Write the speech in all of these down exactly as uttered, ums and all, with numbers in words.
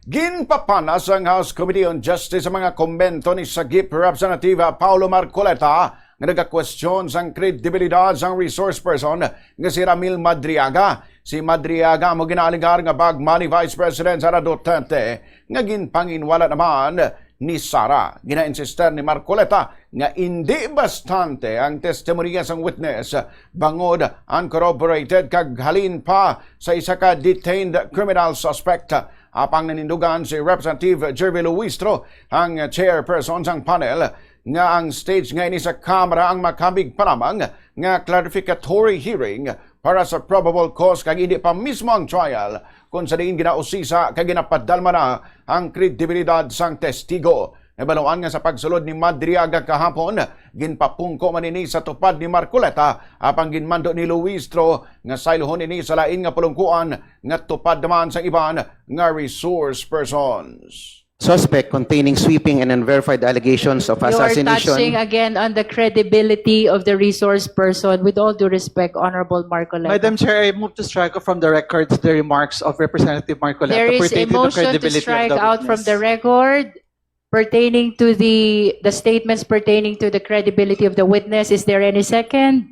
Ginpapana sang House Committee on Justice ang mga komento ni Sagip Representative Paulo Marcoleta nga nagakwestiyon sang kredibilidad sang resource person nga si Ramil Madriaga. Si Madriaga amo ginaalegar nga bagman ni Vice President Sara Duterte nga ginpanginwala naman ni Sara. Ginainsister ni Marcoleta nga indi bastante ang testimonya sang witness bangod uncorroborated kag halin pa sa isa ka detained criminal suspect. Apang nanindugan si Representative Jervie Luistro, ang chairperson sang panel, nga ang stage nga ini sa Kamara ang makabig pa lamang nga clarificatory hearing para sa probable cause kag hindi pa mismo ang trial, kung sa diin ginausisa kag ginapadalma na ang kredibilidad sang testigo. Nabaluan nga sa pagsulod ni Madriaga kahapon, ginpapungko man ini sa tupad ni Marcoleta, apang ginmando ni Luistro nga saylohon ini sa lain nga pulungkuan nga tupad naman sang iban nga resource persons. Suspect containing sweeping and unverified allegations of You're assassination. Touching again on the credibility of the resource person. With all due respect, Honorable Marcoleta. Madam Chair, I move to strike from the record the remarks of Representative Marcoleta. There is a pertaining to the motion to credibility of strike the out from witness. The record pertaining to the, the statements pertaining to the credibility of the witness. Is there any second?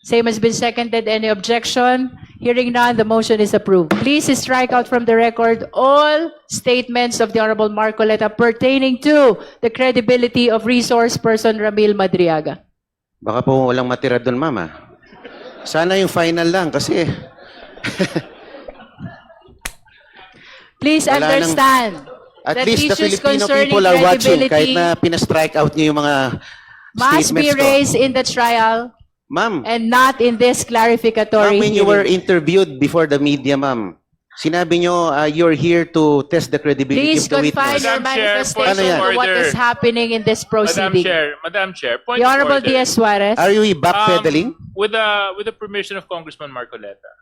Same has been seconded. Any objection? Hearing none, the motion is approved. Please strike out from the record all statements of the Honorable Marcoleta pertaining to the credibility of resource person Ramil Madriaga. Baka po walang matira doon, ma'am, ah. Sana yung final lang kasi Please understand that issues concerning credibility must be raised in the trial. At least the Filipino people are watching kahit na pina-strike out niyo yung mga statements ko. Ma'am, and not in this clarificatory hearing. Ma'am, when you were interviewed before the media, ma'am, sinabi niyo, ah, you're here to test the credibility of the witness. Please confine your manifestation to what is happening in this proceeding. Ano yan? Madam Chair, point of order. Madam Chair, point of order. The Honorable Diaz Suarez. Are you backpedaling? Um, with the, with the permission of Congressman Marcoleta,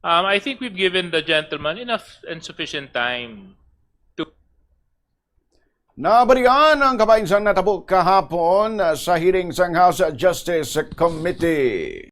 um, I think we've given the gentleman enough and sufficient time to Nabalian ang kabahin sang natabo kahapon sa hearing sang House Justice Committee.